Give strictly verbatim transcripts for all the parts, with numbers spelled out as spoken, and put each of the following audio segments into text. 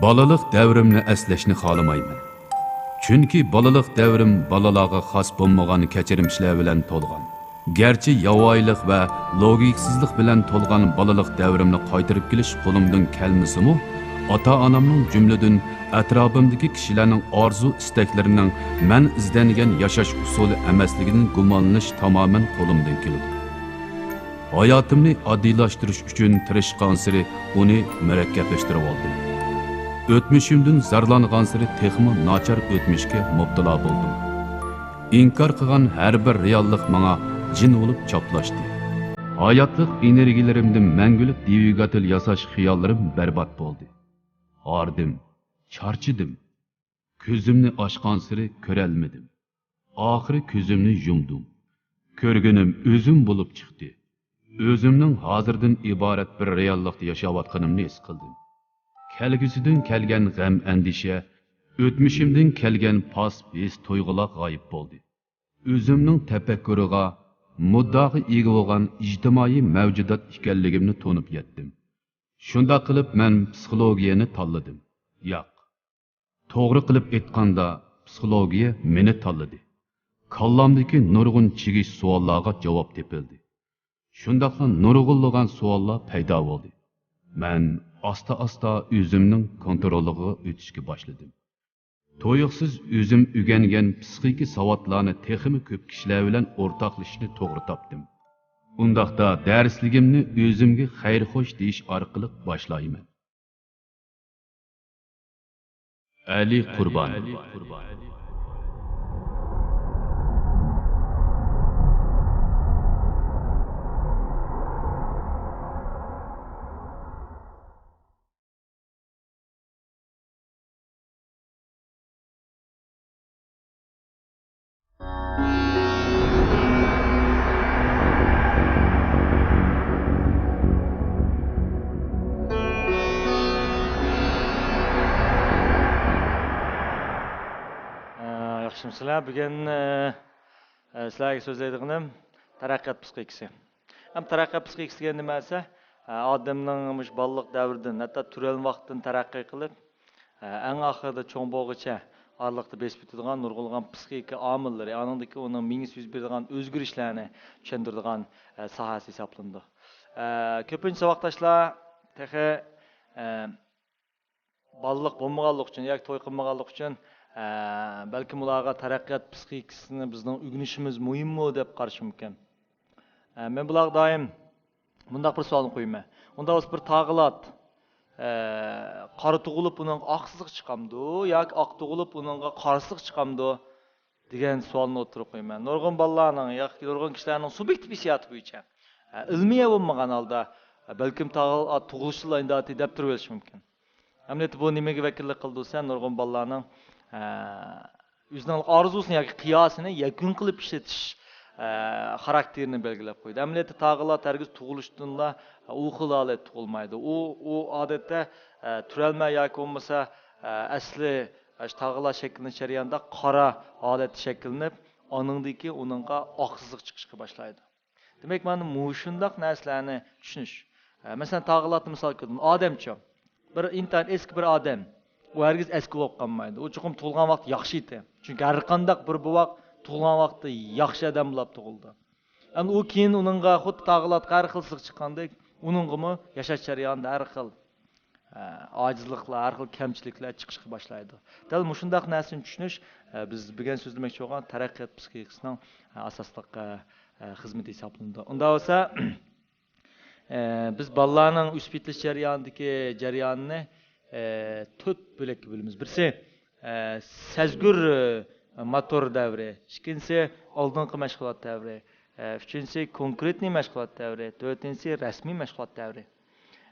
بالىلىق دەۋرىمنى ئەسلەشنى خالىمايمەن. چۈنكى بالىلىق دەۋرىم بالىلارغا خاس بولمىغان كەچۈرمىشلەر بىلەن تولغان. گەرچە ياۋايىلىق ۋە لوگىكىسىزلىق بىلەن تولغان بالىلىق دەۋرىمنى قايتۇرۇپ كېلىش قولۇمدىن كەلمىسىمۇ، ئاتا-ئانامنىڭ، جۈملىدىن ئەتراپىمدىكى كىشىلەرنىڭ ئارزۇ-ئىستەكلىرىنىڭ مەن ئىزدەنگەن ياشاش ئۇسۇلى ئەمەسلىكىدىن گۇمانلىنىش تامامەن قولۇمدىن كېلىدۇ. ھاياتىمنى ئاددىيلاشتۇرۇش ئۈچۈن تىرىشقانسېرى ئۇنى مۇرەككەپلەشتۈرۈۋالدىم. ئۆتمۈشۈمدىن زارلانغانسېرى تېخىمۇ ناچار ئۆتمۈشكە مۇپتىلا بولدۇم. ئىنكار قىلغان ھەر بىر رېئاللىق ماڭا جىن بولۇپ چاپلاشتى. ھاياتلىق ئېنېرگىيەلىرىمدىن مەڭگۈلۈك دۋىگاتېل ياساش خىياللىرىم بەربات بولدى. ھاردىم، چارچىدىم. كۆزۈمنى ئاچقانسېرى كۆرەلمىدىم. ئاخىرى كۆزۈمنى يۇمدۇم. كۆرگىنىم ئۆزۈم بولۇپ چىقتى. ئۆزۈمنىڭ ھازىردىن ئىبارەت بىر رېئاللىقتا ياشاۋاتقىنىمنى ھېس قىلدىم. كەلگۈسىدىن كەلگەن غەم-ئەندىشە، ئۆتمۈشۈمدىن كەلگەن پاس ھېس-تۇيغۇلار غايىب بولدى. ئۆزۈمنىڭ تەپەككۇرىغا، مۇددىئاغا ئىگە بولغان ئىجتىمائىي مەۋجۇدات ئىكەنلىكىمنى تونۇپ يەتتىم. شۇنداق قىلىپ مەن پسىخولوگىيەنى تاللىدىم. ياق، توغرا قىلىپ ئېيتقاندا، پسىخولوگىيە مېنى تاللىدى. كاللامدىكى نۇرغۇن چىگىش سوئاللارغا جاۋاب تېپىلدى. شۇنداقلا نۇرغۇنلىغان سوئاللار پەيدا بولدى. مەن ئاستا-ئاستا ئۆزۈمنىڭ كونترولىغا ئۆتۈشكە باشلىدىم. تۇيۇقسىز ئۆزۈم ئۆگەنگەن پسىخىكا ساۋاتلارنى تېخىمۇ كۆپ كىشىلەر بىلەن ئورتاقلىشىشنى توغرا تاپتىم. ئۇنداقتا دەرسلىكىمنى ئۆزۈمگە خەير-خوش دېيىش ئارقىلىق باشلايمەن. ئەلى قۇربان. ئە، ياخشىمۇسىلەر؟ بۈگۈن، ئە، ئە، سىلەرگە سۆزلەيدىغىنىم تەرەققىيات پسىخىكىسى. ھەم تەرەققىيات پسىخىكىسى دېگەن نېمە دېسە، ئادەمنىڭ مۇشۇ بالىلىق دەۋرىدىن، ھەتتا تۆرەلمە ۋاقتىدىن تەرەققىي قىلىپ، ئەڭ ئاخىرىدا چوڭ بولغۇچە ئارىلىقتا بېسىپ ئۆتىدىغان نۇرغۇنلىغان پسىخىكا ئامىللىرى، ئانىڭدىن كېيىن ئۇنىڭ مېڭىسى يۈز بېرىدىغان ئۆزگىرىشلەرنى چۈشەندۈرىدىغان ساھەسى ھېسابلىنىدۇ. كۆپىنچە ساۋاقداشلار تېخى بالىلىق بولمىغانلىقى ئۈچۈن ياكى توي قىلمىغانلىقى ئۈچۈن، ئە، بەلكىم ئۇلارغا تەرەققىيات پسىخىكىسىنى بىزنىڭ ئۆگىنىشىمىز مۇھىممۇ دەپ قارىشى مۇمكىن. ئە، مەن بۇلارغا دائىم مۇنداق بىر سوئالنى قويىمەن. ئۇنداق بولسا بىر تاغىلات، ئە، قارا تۇغۇلۇپ ئۇنىڭغا ئاقسىزلىق چىقامدۇ ياكى ئاق تۇغۇلۇپ ئۇنىڭغا قارىسىلىق چىقامدۇ؟ دېگەن سوئالنى ئوتتۇرىغا قويىمەن. نۇرغۇن بالىلارنىڭ ياكى نۇرغۇن كىشىلەرنىڭ سۇبيېكتىپ ھېسسىياتى بويىچە، ئە، ئىلمىي بولمىغان ھالدا، ئە، بەلكىم تاغىل-، ئا، تۇغۇلۇشىدىلا ئىندايەتتى دەپ تۇرۇۋېلىشى مۇمكىن. ئەمەلىيەتتە بۇ نېمىگە ۋەكىللىك قىلىدۇ دېسە، نۇرغۇن بالىلارنىڭ، ئە، ئۆزىنىڭ ئارزۇسىنى ياكى قىياسىنى يەكۈن قىلىپ ئىشلىتىش، ئە، خاراكتېرىنى بەلگىلەپ قويىدۇ. ئەمەلىيەتتە تاغىلات ھەرگىز تۇغۇلۇشتىنلا ئۇ خىل ھالەتتە تۇغۇلمايدۇ. ئۇ، ئۇ ئادەتتە، ئە، تۆرەلمە ياكى بولمىسا، ئە، ئەسلى ئاشۇ تاغىلار شەكىللىنىش جەريانىدا قارا ھالەتتە شەكىللىنىپ، ئانىڭدىن كېيىن ئۇنىڭغا ئاقسىزلىق چىقىشقا باشلايدۇ. دېمەك، مانا مۇشۇنداق نەرسىلەرنى چۈشىنىش. ئە، مەسىلەن، تاغىلاتنى مىسال كەلتۈردۈم. ئادەمچۇ، بىر ئىنتايىن ئەسكى بىر ئادەم. ئۇ ھەرگىز ئەسكى بولۇپ قالمايدۇ. ئۇ چوقۇم تۇغۇلغان ۋاقتى ياخشى ئىدى. چۈنكى ھەر قانداق بىر بوۋاق تۇغۇلغان ۋاقتىدا ياخشى ئادەم بولاپ تۇغۇلىدۇ. ئەمدى ئۇ كېيىن ئۇنىڭغا خۇددى تاغىلاتقا ھەر خىل سىلىق چىققاندەك، ئۇنىڭغىمۇ ياشاش جەريانىدا ھەر خىل ئاجىزلىقلار، ھەر خىل كەمچىلىكلەر چىقىشقا باشلايدۇ. دەل مۇشۇنداق نەرسىنى چۈشىنىش، بىز بۈگۈن سۆزلىمەكچى بولغان تەرەققىيات پسىخىكىسىنىڭ ئاساسلىق خىزمىتى ھېسابلىنىدۇ. ئۇنداق بولسا، بىز بالىلارنىڭ ئۆسۈپ يېتىلىش جەريانىدىكى جەريانىنى تۆت بۆلەككە بۆلىمىز. بىرسى، سەزگۈر موتور دەۋرى، ئىككىنچىسى، ئالدىنقى مەشغۇلات دەۋرى، ئۈچىنچىسى، كونكرېتنىي مەشغۇلات دەۋرى، تۆتىنچىسى، رەسمىي مەشغۇلات دەۋرى.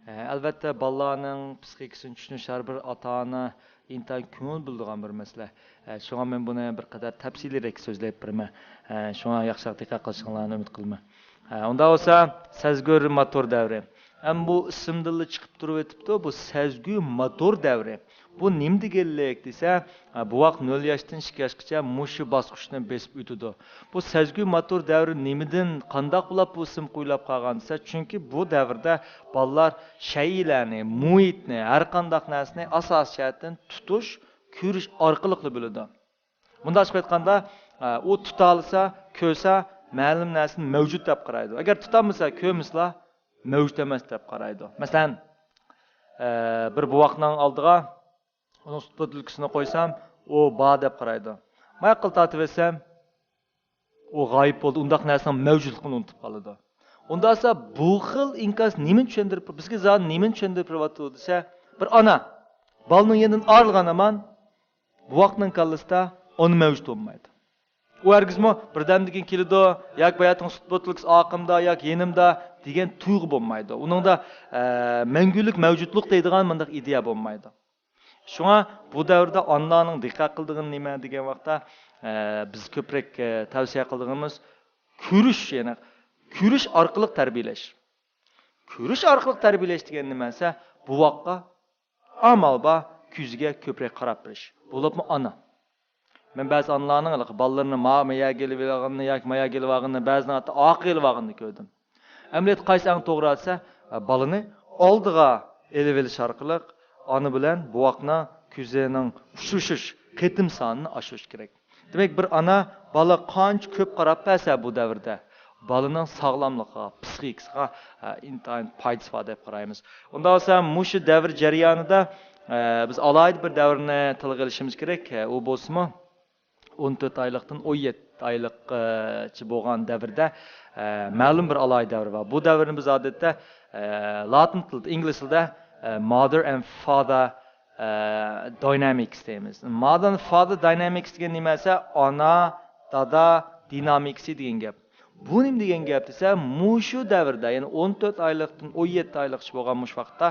ئەلۋەتتە، بالىلارنىڭ پسىخىكىسىنى چۈشىنىش ھەر بىر ئاتا-ئانا ئىنتايىن كۆڭۈل بۆلىدىغان بىر مەسىلە. شۇڭا مەن بۇنى بىر قەدەر تەپسىلىيرەك سۆزلەپ بېرىمەن. شۇڭا ياخشىراق دىققەت قىلىشىڭلارنى ئۈمىد قىلىمەن. ئۇنداق بولسا، سەزگۈر موتور دەۋرى. ھەم بۇ ئىسىمدىنلا چىقىپ تۇرۇۋېتىپتۇ، بۇ سەزگۈ موتور دەۋرى. بۇ نېمە دېگەنلىك دېسە، بوۋاق نۆل ياشتىن ئىككى ياشقىچە مۇشۇ باسقۇچنى بېسىپ ئۆتىدۇ. بۇ سەزگۈ ماتور دەۋرى نېمىدىن، قانداق بولۇپ بۇ ئىسىمغا قويۇلۇپ قالغان دېسە، چۈنكى بۇ دەۋردە بالىلار شەيئىلەرنى، مۇھىتنى، ھەر قانداق نەرسىنى ئاساسىي جەھەتتىن تۇتۇش، كۆرۈش ئارقىلىقلا بىلىدۇ. مۇنداق ئېيتقاندا، ئۇ تۇتالىسا، كۆرسە، مەلۇم نەرسىنى مەۋجۇت دەپ قارايدۇ. ئەگەر تۇتالمىسا، كۆرمىسىلا، مەۋجۇت ئەمەس دەپ قارايدۇ. مەسىلەن، بىر بوۋاقنىڭ ئالدىغا ئۇنىڭ سۈت بوتۇلكىسىنى قويسام، ئۇ بار دەپ قارايدۇ. ماياققىلا تارتىۋەتسەم، ئۇ غايىب بولدى، ئۇنداق نەرسىنىڭ مەۋجۇتلۇقىنى ئۇنتۇپ قالىدۇ. ئۇنداق بولسا، بۇ خىل ئىنكاس نېمىنى چۈشەندۈرۈپ، بىزگە زادى نېمىنى چۈشەندۈرۈپ بېرىۋاتىدۇ دېسە، بىر ئانا بالىنىڭ يېنىدىن ئايرىلغان ھامان بوۋاقنىڭ كاللىسىدا ئانا مەۋجۇت بولمايدۇ. ئۇ ھەرگىزمۇ بىردەمدىن كېيىن كېلىدۇ ياكى باياتىڭ سۈت بوتۇلكىسى ئارقامدا ياكى يېنىمدا دېگەن تۇيغۇ بولمايدۇ. ئۇنىڭدا، ئە، مەڭگۈلۈك مەۋجۇتلۇق دەيدىغان مۇنداق ئىدىيە بولمايدۇ. شۇڭا بۇ دەۋردە ئانىلارنىڭ دىققەت قىلىدىغىنى نېمە دېگەن ۋاقىتتا، ئە، بىز كۆپرەك، ئە، تەۋسىيە قىلىدىغىنىمىز كۆرۈش، يەنى كۆرۈش ئارقىلىق تەربىيەلەش. كۆرۈش ئارقىلىق تەربىيەلەش دېگەن نېمە دېسە، بوۋاققا ئامال بار كۆزىگە كۆپرەك قاراپ بېرىش. بولۇپمۇ ئانا. مەن بەزى ئانىلارنىڭ ھېلىقى بالىلىرىنى ما-، ماياققا ئېلىۋالغىنىنى ياكى ماياققا ئېلىۋالغىنىنى، بەزىنى ھەتتا ئارقىغا ئېلىۋالغىنىنى كۆردۈم. ئەمەلىيەتتە قايسى ئەڭ توغرا دېسە، بالىنى ئالدىغا ئېلىۋېلىش ئارقىلىق ئانا بىلەن بوۋاقنىڭ كۆزىنىڭ ئۇچرىشىش قېتىم سانىنى ئاشۇرۇش كېرەك. دېمەك، بىر ئانا بالا قانچە كۆپ قاراپ بەرسە بۇ دەۋردە، بالىنىڭ ساغلاملىقىغا، پسىخىكىسىغا، ئە، ئىنتايىن پايدىسى بار دەپ قارايمىز. ئۇنداق بولسا، مۇشۇ دەۋر جەريانىدا، ئە، بىز ئالاھىدە بىر دەۋرنى تىلغا ئېلىشىمىز كېرەك. ئە، ئۇ بولسىمۇ، ئون تۆت ئايلىقتىن ئون يەتتە ئايلىققىچە بولغان دەۋردە، ئە، مەلۇم بىر ئالاھىدە دەۋر بار. بۇ دەۋرنى بىز ئادەتتە، ئە، لاتىن تىلىدا، ئىنگلىز تىلىدا، ئە، mother and father، ئە، dynamics دەيمىز. Mother and father dynamics دېگەن نېمە دېسە، ئانا، دادا دىنامىكىسى دېگەن گەپ. بۇ نېمە دېگەن گەپ دېسە، مۇشۇ دەۋردە، يەنى ئون تۆت ئايلىقتىن ئون يەتتە ئايلىققىچە بولغان مۇشۇ ۋاقىتتا،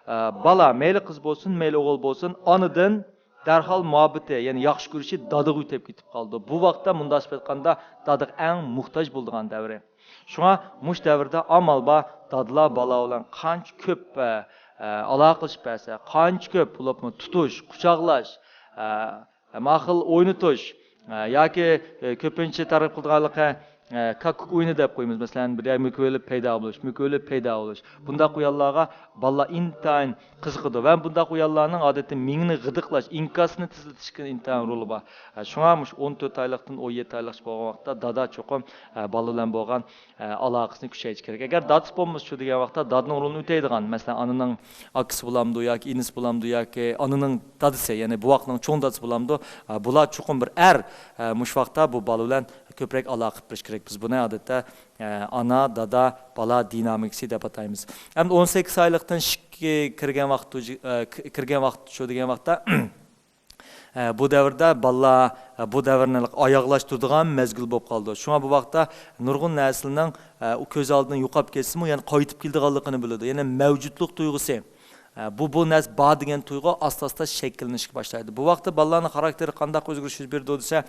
ئە، بالا، مەيلى قىز بولسۇن، مەيلى ئوغۇل بولسۇن، ئانىدىن دەرھال مۇھەببىتى، يەنى ياخشى كۆرۈشى دادىغا ئۆتۈپ كېتىپ قالىدۇ. بۇ ۋاقىتتا مۇنداقچە ئېيتقاندا، دادىغا ئەڭ موھتاج بولىدىغان دەۋرى. شۇڭا مۇشۇ دەۋردە ئامال بار دادىلار بالا بىلەن قانچە كۆپ، ئە، ئە، ئالاقىلىشىپ بەرسە، قانچە كۆپ بولۇپمۇ تۇتۇش، قۇچاقلاش، ئە، ماخىل ئوينىتىش، ئە، ياكى، ئە، كۆپىنچە تەرغىب قىلىدىغانلىقى، ئە، كاككۇك ئويۇنى دەپ قويىمىز. مەسىلەن، بىر يەر مۈكۈۋېلىپ پەيدا بولۇش، مۈكۈۋېلىپ پەيدا بولۇش. بۇنداق ئويۇنلارغا بالىلار ئىنتايىن قىزىقىدۇ ۋە بۇنداق ئويۇنلارنىڭ ئادەتتە مېڭىنى غىدىقلاش، ئىنكاسنى تېزلىتىشكە ئىنتايىن رولى بار. ئە، شۇڭا مۇشۇ ئون تۆت ئايلىقتىن ئون يەتتە ئايلىققىچە بولغان ۋاقىتتا دادا چوقۇم، ئە، بالا بىلەن بولغان، ئە، ئالاقىسىنى كۈچەيتىشى كېرەك. ئەگەر دادىسى بولمىسا، شۇ دېگەن ۋاقىتتا دادىنىڭ رولىنى ئۆتەيدىغان، مەسىلەن، ئانىنىڭ ئاكىسى بولامدۇ ياكى ئىنىسى بولامدۇ ياكى ئانىنىڭ دادىسى، يەنى بوۋاقنىڭ چوڭ دادىسى بولامدۇ، ئە، بۇلار چوقۇم بىر ئەر، ئە، مۇشۇ ۋاقىتتا بۇ بالا بىلەن كۆپرەك ئالاقە قىلىپ بېرىش كېرەك. بىز بۇنى ئادەتتە، ئە، ئانا، دادا، بالا دىنامىكىسى دەپ ئاتايمىز. ئەمدى ئون سەككىز ئايلىقتىن ئىككى كىرگەن ۋاقىت، ئە، ك-، كىرگەن ۋاقىت شۇ دېگەن ۋاقىتتا، ئە، بۇ دەۋردە بالىلار، ئە، بۇ دەۋرنى ئاياغلاشتۇرىدىغان مەزگىل بولۇپ قالىدۇ. شۇڭا بۇ ۋاقىتتا نۇرغۇن نەرسىلەرنىڭ، ئە، ئۇ كۆز ئالدىدىن يوقاپ كەتسىمۇ، يەنە قايتىپ كېلىدىغانلىقىنى بىلىدۇ. يەنە مەۋجۇتلۇق تۇيغۇسى، ئە، بۇ، بۇ نەرسە بار دېگەن تۇيغۇ ئاستا-ئاستا شەكىللىنىشكە باشلايدۇ. بۇ ۋاقىتتا بالىلارنىڭ خاراكتېرى قانداق ئۆزگىرىش يۈز بېرىدۇ دېسە،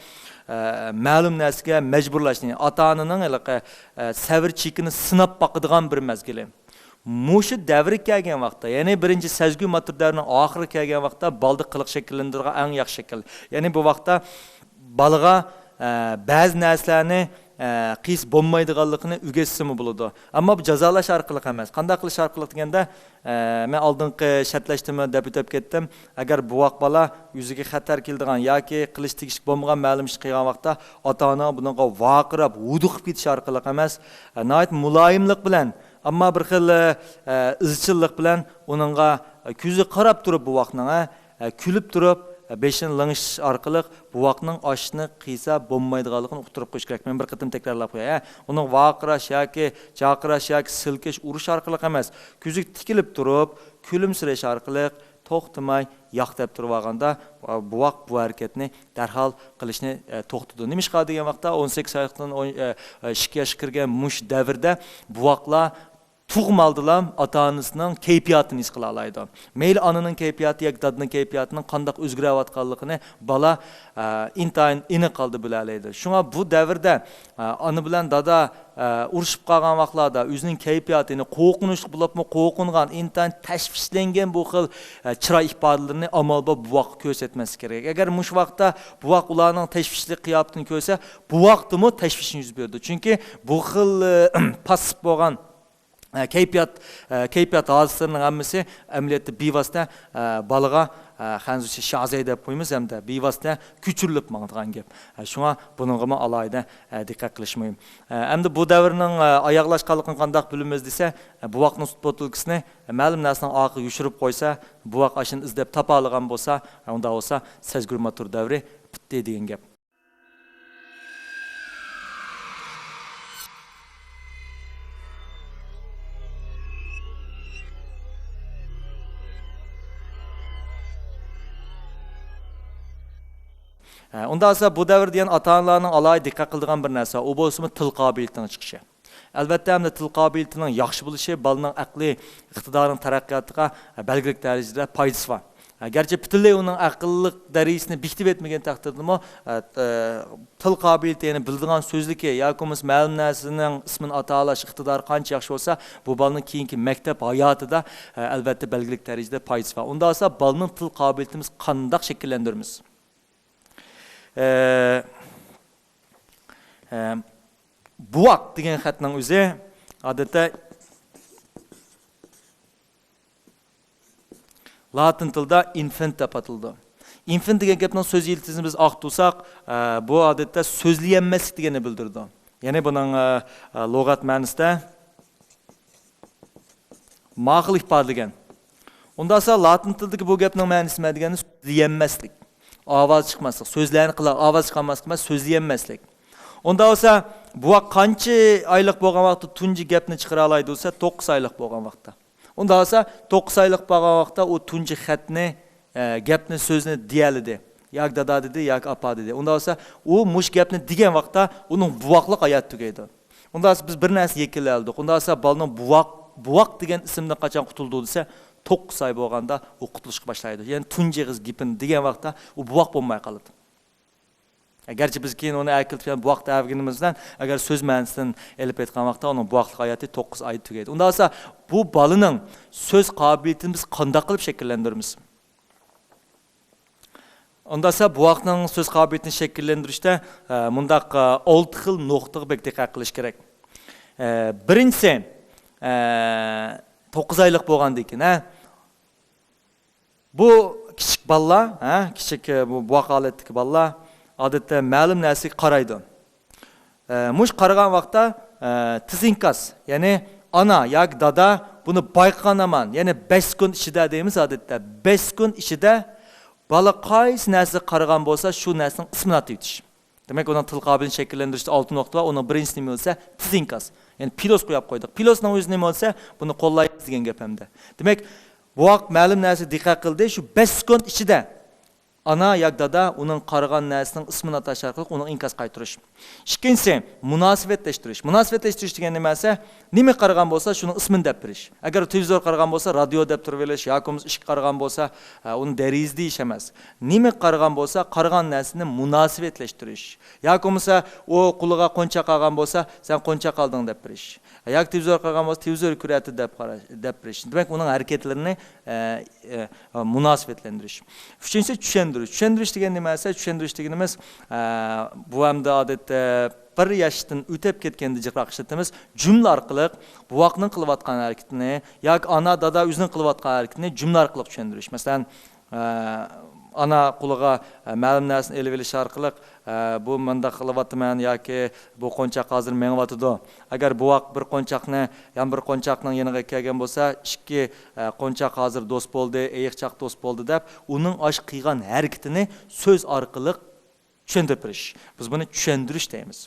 ئە، مەلۇم نەرسىگە مەجبۇرلاشنى، ئاتا-ئانىنىڭ ھېلىقى، ئە، سەۋر چېكىنى سىناپ باقىدىغان بىر مەزگىلى. مۇشۇ دەۋرگە كەلگەن ۋاقىتتا، يەنى بىرىنچى سەزگۈ ماتور دەۋرىنىڭ ئاخىرىغا كەلگەن ۋاقىتتا بالىدا قىلىق شەكىللەندۈرىدىغان ئەڭ ياخشى شەكىل. يەنى بۇ ۋاقىتتا بالىغا، ئە، بەزى نەرسىلەرنى، ئە، قىلسا بولمايدىغانلىقىنى ئۆگەتسىمۇ بولىدۇ. ئەمما بۇ جازالاش ئارقىلىق ئەمەس. قانداق قىلىش ئارقىلىق دېگەندە، ئە، مەن ئالدىنقى شەرتلەشتىمۇ دەپ ئۆتۈپ كەتتىم. ئەگەر بوۋاق بالا ئۆزىگە خەتەر كېلىدىغان ياكى قىلىش تېگىشلىك بولمىغان مەلۇم ئىش قىلغان ۋاقىتتا، ئاتا-ئانا بۇنىڭغا ۋارقىراپ، ھودۇقۇپ كېتىش ئارقىلىق ئەمەس، ئە، ناھايىتى مۇلايىملىق بىلەن، ئەمما بىر خىل، ئە، ئىزچىللىق بىلەن ئۇنىڭغا، ئە، كۆزىگە قاراپ تۇرۇپ بوۋاقنىڭ، ئە، ئە، كۈلۈپ تۇرۇپ، ئە، بېشىنى لىڭشىتىش ئارقىلىق بوۋاقنىڭ ئاشۇنى قىلسا بولمايدىغانلىقىنى ئۇقتۇرۇپ قويۇش كېرەك. مەن بىر قېتىم تەكرارلاپ قوياي، ھە. ئۇنىڭ ۋارقىراش ياكى جارقىراش ياكى سىلكىش، ئۇرۇش ئارقىلىق ئەمەس، كۆزىگە تىكىلىپ تۇرۇپ، كۈلۈمسىرەش ئارقىلىق توختىماي ياق دەپ تۇرۇۋالغاندا، بوۋاق بۇ ھەرىكەتنى دەرھال قىلىشنى، ئە، توختىتىدۇ. نېمىشقا دېگەن ۋاقىتتا، ئون سەككىز ئايلىقتىن ئون، ئە، ئە، ئىككى ياشقا كىرگەن مۇشۇ دەۋردە بوۋاقلار تۇغما ئالدىلا ئاتا-ئانىسىنىڭ كەيپىياتىنى ھېس قىلالايدۇ. مەيلى ئانىنىڭ كەيپىياتى ياكى دادىنىڭ كەيپىياتىنىڭ قانداق ئۆزگىرىۋاتقانلىقىنى بالا، ئە، ئىنتايىن ئېنىق ھالدا بىلەلەيدۇ. شۇڭا بۇ دەۋردە، ئە، ئانا بىلەن دادا، ئە، ئۇرۇشۇپ قالغان ۋاقىتلاردا ئۆزىنىڭ كەيپىياتىنى، قورقۇنچلۇق بولۇپمۇ قورقۇنغان، ئىنتايىن تەشۋىشلەنگەن بۇ خىل، ئە، چىراي ئىپادىلىرىنى ئامال بار بوۋاققا كۆرسەتمەسلىك كېرەك. ئەگەر مۇشۇ ۋاقىتتا بوۋاق ئۇلارنىڭ تەشۋىشلىك قىياپىتىنى كۆرسە، بوۋاقتىمۇ تەشۋىش يۈز بېرىدۇ. چۈنكى بۇ خىل، ئە، پاسسىپ بولغان، ئە، كەيپىيات، ئە، كەيپىيات ھادىسىلىرىنىڭ ھەممىسى ئەمەلىيەتتە بىۋاسىتە، ئە، بالىغا، ئە، خەنزۇچە شازەي دەپ قويىمىز ھەمدە بىۋاسىتە كۆچۈرۈلۈپ ماڭىدىغان گەپ. ئە، شۇڭا بۇنىڭغىمۇ ئالاھىدە، ئە، دىققەت قىلىش مۇھىم. ئە، ئەمدى بۇ دەۋرنىڭ، ئە، ئاياغلاشقانلىقىنى قانداق بىلىمىز دېسە، ئە، بوۋاقنىڭ سۈت بوتۇلكىسىنى، ئە، مەلۇم نەرسىنىڭ ئارقىغا يوشۇرۇپ قويسا، بوۋاق ئاشۇنى ئىزدەپ تاپالىغان بولسا، ئە، ئۇنداق بولسا سەزگۈر ماتور دەۋرى پۈتتى دېگەن گەپ. ھە، ئۇنداق بولسا بۇ دەۋر دېگەن ئاتا-ئانىلارنىڭ ئالاھىدە دىققەت قىلىدىغان بىر نەرسە، ئۇ بولسىمۇ تىل قابىلىيىتىنىڭ چىقىشى. ئەلۋەتتە، ئەمدى تىل قابىلىيىتىنىڭ ياخشى بولۇشى بالىنىڭ ئەقلىي ئىقتىدارىنىڭ تەرەققىياتىغا بەلگىلىك دەرىجىدە پايدىسى بار. گەرچە پۈتۈنلەي ئۇنىڭ ئەقىللىق دەرىجىسىنى بېكىتىپ يەتمىگەن تەقدىردىمۇ، ئە، ئە، تىل قابىلىيىتى، يەنى بىلىدىغان سۆزلۈكى ياكى بولمىسا مەلۇم نەرسىنىڭ ئىسمىنى ئاتالاش ئىقتىدارى قانچە ياخشى بولسا، بۇ بالىنىڭ كېيىنكى مەكتەپ ھاياتىدا، ئە، ئەلۋەتتە بەلگىلىك دەرىجىدە پايدىسى بار. ئۇنداق بولسا بالىنىڭ تىل قابىلىيىتىنى بىز قانداق شەكىللەندۈرىمىز؟ ئە، ئە، بوۋاق دېگەن خەتنىڭ ئۆزى ئادەتتە لاتىن تىلدا ئىنفېنت دەپ ئاتىلىدۇ. ئىنفېنت دېگەن گەپنىڭ سۆز يىلتىزىنى بىز ئاقتۇرساق، ئە، بۇ ئادەتتە سۆزلىيەلمەسلىك دېگەننى بىلدۈرىدۇ. يەنى بۇنىڭ، ئە، ئە، لۇغەت مەنىسىدە ماقۇل ئىپادىلىگەن. ئۇنداقسا لاتىن تىلىدىكى بۇ گەپنىڭ مەنىسى نېمە دېگەندە، سۆزلىيەلمەسلىك، ئاۋاز چىقماسلىق، سۆزلەرنى قىلا، ئاۋاز چىقارماسلىق ئەمەس، سۆزلىيەلمەسلىك. ئۇنداق بولسا، بوۋاق قانچە ئايلىق بولغان ۋاقىتتا تۇنجى گەپنى چىقىرالايدۇ دېسە، توققۇز ئايلىق بولغان ۋاقىتتا. ئۇنداق بولسا، توققۇز ئايلىق بولغان ۋاقىتتا ئۇ تۇنجى خەتنى، ئە، گەپنى، سۆزنى دېيەلىدى. ياكى دادا دېدى، ياكى ئاپا دېدى. ئۇنداق بولسا، ئۇ مۇشۇ گەپنى دېگەن ۋاقىتتا ئۇنىڭ بوۋاقلىق ھاياتى تۈگەيدۇ. ئۇنداق بولسا، بىز بىر نەرسە يەكۈنلەۋالدۇق. ئۇنداق بولسا، بالىنىڭ بوۋاق، بوۋاق دېگەن ئىسىمدىن قاچان قۇتۇلىدۇ دېسە، توققۇز ئاي بولغاندا ئۇ قۇتۇلۇشقا باشلايدۇ. يەنى تۇنجى ئېغىز گېپىنى دېگەن ۋاقىتتا ئۇ بوۋاق بولماي قالىدۇ. گەرچە بىز كېيىن ئۇنى ئەركىلىتىپ يەنە بوۋاق دەۋەرگىنىمىز بىلەن، ئەگەر سۆز مەنىسىدىن ئېلىپ ئېيتقان ۋاقىتتا ئۇنىڭ بوۋاقلىق ھاياتى توققۇز ئايدا تۈگەيدۇ. ئۇنداق بولسا، بۇ بالىنىڭ سۆز قابىلىيىتىنى بىز قانداق قىلىپ شەكىللەندۈرىمىز؟ ئۇنداق بولسا، بوۋاقنىڭ سۆز قابىلىيىتىنى شەكىللەندۈرۈشتە، ئە، مۇنداق، ئە، ئالتە خىل نۇقتىغا بەك دىققەت قىلىش كېرەك. ئە، بىرىنچىسى، ئە، توققۇز ئايلىق بولغاندىن كېيىن، ھە، بۇ كىچىك بالىلار، ھە، كىچىك، ئە، بۇ بوۋاق ھالەتتىكى بالىلار ئادەتتە مەلۇم نەرسىگە قارايدۇ. ئە، مۇشۇ قارىغان ۋاقىتتا، ئە، تېز ئىنكاس، يەنى ئانا ياكى دادا بۇنى بايقىغان ھامان، يەنى بەش سېكۇنت ئىچىدە دەيمىز ئادەتتە، بەش سېكۇنت ئىچىدە بالا قايسى نەرسىگە قارىغان بولسا، شۇ نەرسىنىڭ ئىسمىنى ئاتىۋېتىش. دېمەك، ئۇنىڭ تىل قابىلىيىتىنى شەكىللەندۈرۈشتە ئالتە نۇقتا بار. ئۇنىڭ بىرىنچىسى نېمە دېسە، تېز ئىنكاس. يەنى پىلوس قويۇپ قويدۇق. پىلوسنىڭ ئۆزى نېمە دېسە، بۇنى قوللايمىز دېگەن گەپ ئەمدى. دېمەك، بوۋاق مەلۇم نەرسىگە دىققەت قىلدى، شۇ بەش سېكۇنت ئىچىدە ئانا ياكى دادا ئۇنىڭ قارىغان نەرسىنىڭ ئىسمىنى ئاتاش ئارقىلىق ئۇنىڭ ئىنكاس قايتۇرۇش. ئىككىنچىسى، مۇناسىۋەتلەشتۈرۈش. مۇناسىۋەتلەشتۈرۈش دېگەن نېمە دېسە، نېمە قارىغان بولسا، شۇنىڭ ئىسمىنى دەپ بېرىش. ئەگەر تېلېۋىزور قارىغان بولسا، رادىيو دەپ تۇرۇۋېلىش، ياكى بولمىسا ئىشىككە قارىغان بولسا، ئە، ئۇنى دېرىزە دېيىش ئەمەس. نېمە قارىغان بولسا، قارىغان نەرسىنى مۇناسىۋەتلەشتۈرۈش. ياكى بولمىسا ئۇ قولىغا قونچاق ئالغان بولسا، سەن قونچاق ئالدىڭ دەپ بېرىش. ياكى تېلېۋىزور قارىغان بولسا، تېلېۋىزور كۆرۈۋاتىدۇ دەپ قارا-، دەپ بېرىش. دېمەك، ئۇنىڭ ھەرىكەتلىرىنى، ئە، ئە، مۇناسىۋەتلەندۈرۈش. ئۈچىنچىسى، چۈشەندۈرۈش. چۈشەندۈرۈش دېگەن نېمە دېسە، چۈشەندۈرۈش دېگىنىمىز، ئە، بۇ ئەمدى ئادەتتە بىر ياشتىن ئۆتۈپ كەتكەندە جىقراق ئىشلىتىمىز. جۈملە ئارقىلىق بوۋاقنىڭ قىلىۋاتقان ھەرىكىتىنى ياكى ئانا، دادا ئۆزىنىڭ قىلىۋاتقان ھەرىكىتىنى جۈملە ئارقىلىق چۈشەندۈرۈش. مەسىلەن، ئە، ئانا قولىغا، ئە، مەلۇم نەرسىنى ئېلىۋېلىش ئارقىلىق، ئە، بۇ مۇنداق قىلىۋاتىمەن ياكى بۇ قونچاق ھازىر مېڭىۋاتىدۇ. ئەگەر بوۋاق بىر قونچاقنى، يەنە بىر قونچاقنىڭ يېنىغا كەلگەن بولسا، ئىككى، ئە، قونچاق ھازىر دوست بولدى، ئېيىقچاق دوست بولدى دەپ، ئۇنىڭ ئاشۇ قىلغان ھەرىكىتىنى سۆز ئارقىلىق چۈشەندۈرۈپ بېرىش. بىز بۇنى چۈشەندۈرۈش دەيمىز.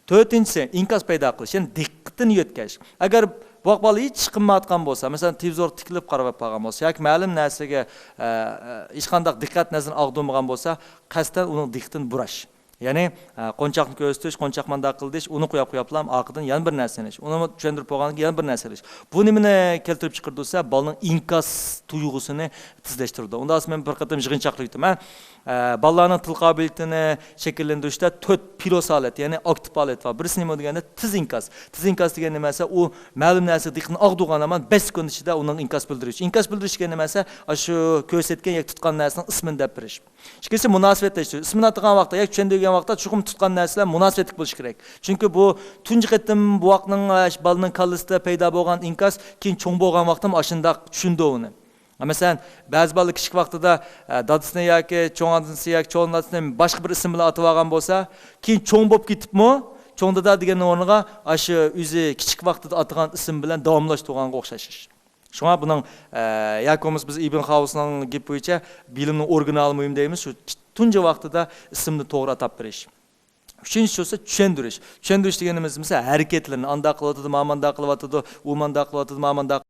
تۆتىنچىسى، ئىنكاس پەيدا قىلىش، يەنى دىققىتىنى يۆتكەش. ئەگەر بوۋاق بالا ھېچ قىلمايۋاتقان بولسا، مەسىلەن، تېلېۋىزورغا تىكىلىپ قاراپ قالغان بولسا ياكى مەلۇم نەرسىگە، ئە، ئە، ھېچقانداق دىققەت نەزىرىنى ئاغدۇرمىغان بولسا، قەستەن ئۇنىڭ دىققىتىنى بۇراش. يەنى، ئە، قونچاقنى كۆرسىتىش، قونچاق مانداق قىل دېيىش، ئۇنى قوياپ قوياپلا ئارقىدىن يەنە بىر نەرسىنى ئېلىش. ئۇنى چۈشەندۈرۈپ بولغاندىن كېيىن يەنە بىر نەرسە ئېلىش. بۇ نېمىنى كەلتۈرۈپ چىقىرىدۇ دېسە، بالىنىڭ ئىنكاس تۇيغۇسىنى تېزلەشتۈرىدۇ. ئۇنداق مەن بىر قېتىم يىغىنچاقلىق ئۆتتۈم، ھە. ئە، بالىلارنىڭ تىل قابىلىيىتىنى شەكىللەندۈرۈشتە تۆت پىلوس ھالەت، يەنى ئاكتىپ ھالەت بار. بىرسى نېمە دېگەندە، تېز ئىنكاس. تېز ئىنكاس دېگەن نېمە دېسە، ئۇ مەلۇم نەرسىگە دىققىتىنى ئاغدۇرغان ھامان بەش سېكۇنت ئىچىدە ئۇنىڭ ئىنكاس بىلدۈرۈش. ئىنكاس بىلدۈرۈش دېگەن نېمە دېسە، ئاشۇ كۆرسەتكەن ياكى تۇتقان نەرسىنىڭ ئىسمىنى دەپ بېرىش. ئىككىنچىسى مۇناسىۋەتلەشتۈرۈش. ئىسمىنى ئاتىغان ۋاقىتتا ياكى چۈشەندۈرگەن ۋاقىتتا چوقۇم تۇتقان نەرسىلەر مۇناسىۋەتلىك بولۇشى كېرەك. چۈنكى بۇ تۇنجى قېتىم بوۋاقنىڭ، ئە، بالىنىڭ كاللىسىدا پەيدا بولغان ئىنكاس كېيىن چوڭ بولغان ۋاقىتتا ئاشۇنداق چۈشىنىدۇ ئۇنى. مەسىلەن، بەزى بالىلار كىچىك ۋاقتىدا، ئە، دادىسىنى ياكى چوڭ ئانىسى ياكى چوڭ دادىسىنى باشقا بىر ئىسىم بىلەن ئاتىۋالغان بولسا، كېيىن چوڭ بولۇپ كېتىپمۇ، چوڭ دادا دېگەننىڭ ئورنىغا ئاشۇ ئۆزى كىچىك ۋاقتىدا ئاتىغان ئىسىم بىلەن داۋاملاشتۇرغانغا ئوخشاش ئىش. شۇڭا بۇنىڭ، ئە، ياكى بولمىسا بىز ئىبن خاۋۇسنىڭ گېپى بويىچە بىلىمنىڭ ئورىگىنالى مۇھىم دەيمىز، شۇ تۇنجى ۋاقتىدا ئىسىمنى توغرا ئاتاپ بېرىش. ئۈچىنچىسى بولسا چۈشەندۈرۈش. چۈشەندۈرۈش دېگىنىمىز، مىسال، ھەرىكەتلىرىنى، ئانداق قىلىۋاتىدۇ، مانا مانداق قىلىۋاتىدۇ، ئۇ مانداق قىلىۋاتىدۇ، مانا مانداق.